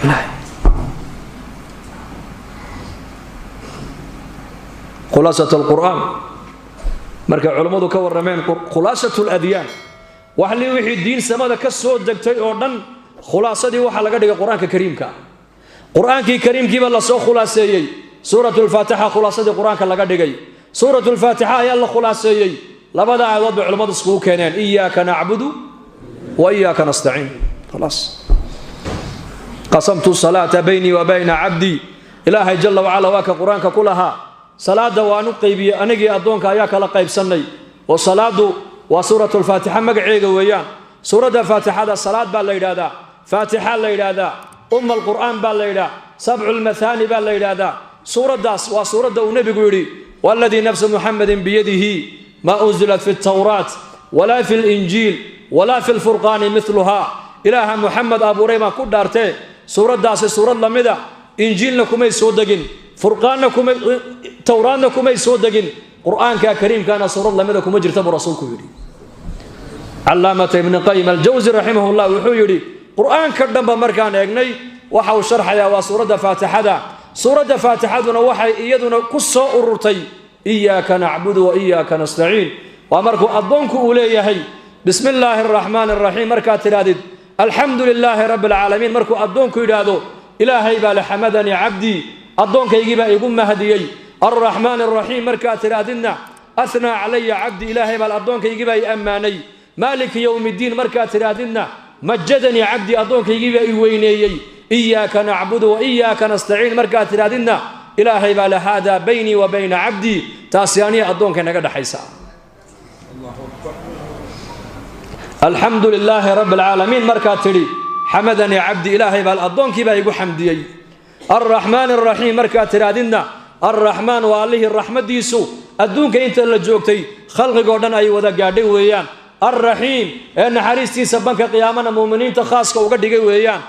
Ilaahay. Khulaasat alqur'aan markay culummadu ka warrameen, khulaasat aladyaan, waxli wixii diin samada ka soo degtay oo dhan khulaasadii waxaa laga dhigay qur-aanka kariimka. Qur-aankii kariimkiiba lasoo khulaaseeyey, suurat lfaatixa khulaasadii qur-aanka laga dhigay. Suurat lfaatixa ayaa la khulaaseeyey. Labada aayadood bay culimmadu iskugu keeneen: iyaaka nacbudu wa iyaaka nastaciin. Khalaas, qasamtu salaata baynii wa bayna cabdii. Ilaahay jalla wacala waa ka qur-aanka ku lahaa: salaada waanu qaybiyey, anigii addoonka ayaa kala qaybsannay. Oo salaadu waa suurat lfaatixa magaceega weeyaan. Suuradda faatixada salaad baa la yidhaahdaa, faatixa la yidhaahdaa, umma alqur'aan baa la yidhaha, sabcu lmathaani baa la yidhaahdaa. Suuraddaas waa suuradda uu nebigu yidhi: waladii nafsu muxamedin biyadihi maa unzilat fi ltawraat walaa fi linjiil walaa fi lfurqaani miluhaa. Ilaaha Muxamed abuuray baan ku dhaartee, suuraddaasi suurad lamida injiilna kumay soo degin, furqaanna kumay, towraadna kumay soo degin, qur'aanka kariimkana suurad lamida kuma jirta, buu rasuulku yidhi. Calaamata Ibni Qayim Aljawsi raximahullah wuxuu yidhi: qur-aanka dhanba markaan eegnay, waxa uu sharxayaa waa suuradda faatixada. Suuradda faatixaduna waxay iyaduna ku soo ururtay iyaaka nacbudu wa iyaaka nastaciin. Waa markuu addoonku uu leeyahay bismi illaahi araxmaani araxiim, markaad tidhaahdid alxamdu lilaahi rabbi alcaalamiin, markuu addoonku yidhaahdo Ilaahay baa le: xamadanii cabdii, addoonkaygii baa igu mahdiyey. Alraxmaan araxiim markaad tidhaahdidna, ahnaa calaya cabdi, Ilaahay baa addoonkaygii baa i ammaanay. Maaliki yowmi ddiin markaad tidhaahdidna, majadanii cabdi, addoonkaygii baa i weyneeyey. Iyaaka nacbudu wa iyaaka nastaciin markaad tidhaahdidna, Ilaahay baa le: haadaa baynii wa bayna cabdii, taasi aniga addoonkay naga dhexaysa. Alxamdu lilaahi rabbi alcaalamiin markaad tidhi, xamadanii cabdi, Ilaahay baa addoonkii baa igu xamdiyey. Alraxmaan araxiim markaad tidhaahdidna, alraxmaan waa allihii raxmaddiisu adduunka inta la joogtay khalqigoo dhan ay wada gaadhay weeyaan. Alraxiim ee naxariistiisa banka qiyaamana muuminiinta khaaska uga dhigay weeyaan.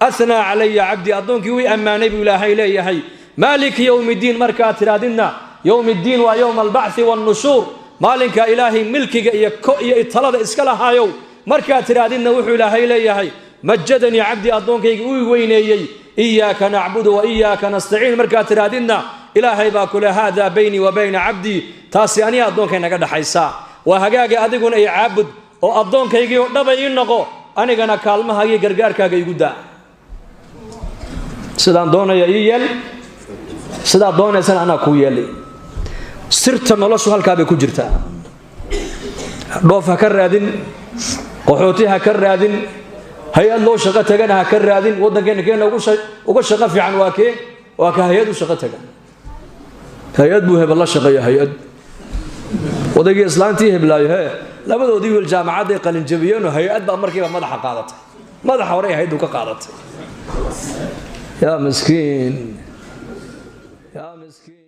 Ahnaa calaya cabdi, addoonkii wii ammaanay buu Ilaahay leeyahay. Maaliki yowmiddiin markaad tidhaahdidna, yowmiddiin waa yowma albacthi wannushuur, maalinka Ilaahay milkiga iyo ko iyo italada iska lahaayow markaad tidhaahdidna, wuxuu Ilaahay leeyahay: majadanii cabdi, addoonkayga uu weyneeyey. Iyaaka nacbudu wa iyaaka nastaciin markaad tidhaahdidna, Ilaahay baa kule: haadaa baynii wa bayna cabdii, taasi aniga addoonkay naga dhexaysaa. Waa hagaaga, adiguna i caabud oo addoonkaygii oo dhaba ii noqo, anigana kaalmahaagiyo gargaarkaaga igu daa. Sidaan doonaya ii yeel, sidaad doonaysana anaa kuu yeelay. Sirta noloshu halkaa bay ku jirtaa. Dhoof ha ka raadin, qaxooti ha ka raadin, hay-ad loo shaqo tagana ha ka raadin. Waddankeena keena uga shaqo fiican waa kee? Waa ka hay-ad u shaqo taga. Hay-ad buu hebel la shaqeeya, hay-ad odaygii islaantii heblaayo hee labadoodii wiil jaamacadday qalinjabiyeenoo hay-ad baa markiiba madaxa qaadatay, madaxa horey hay-addu ka qaadatay. Yaa miskiin, yaa miskiin.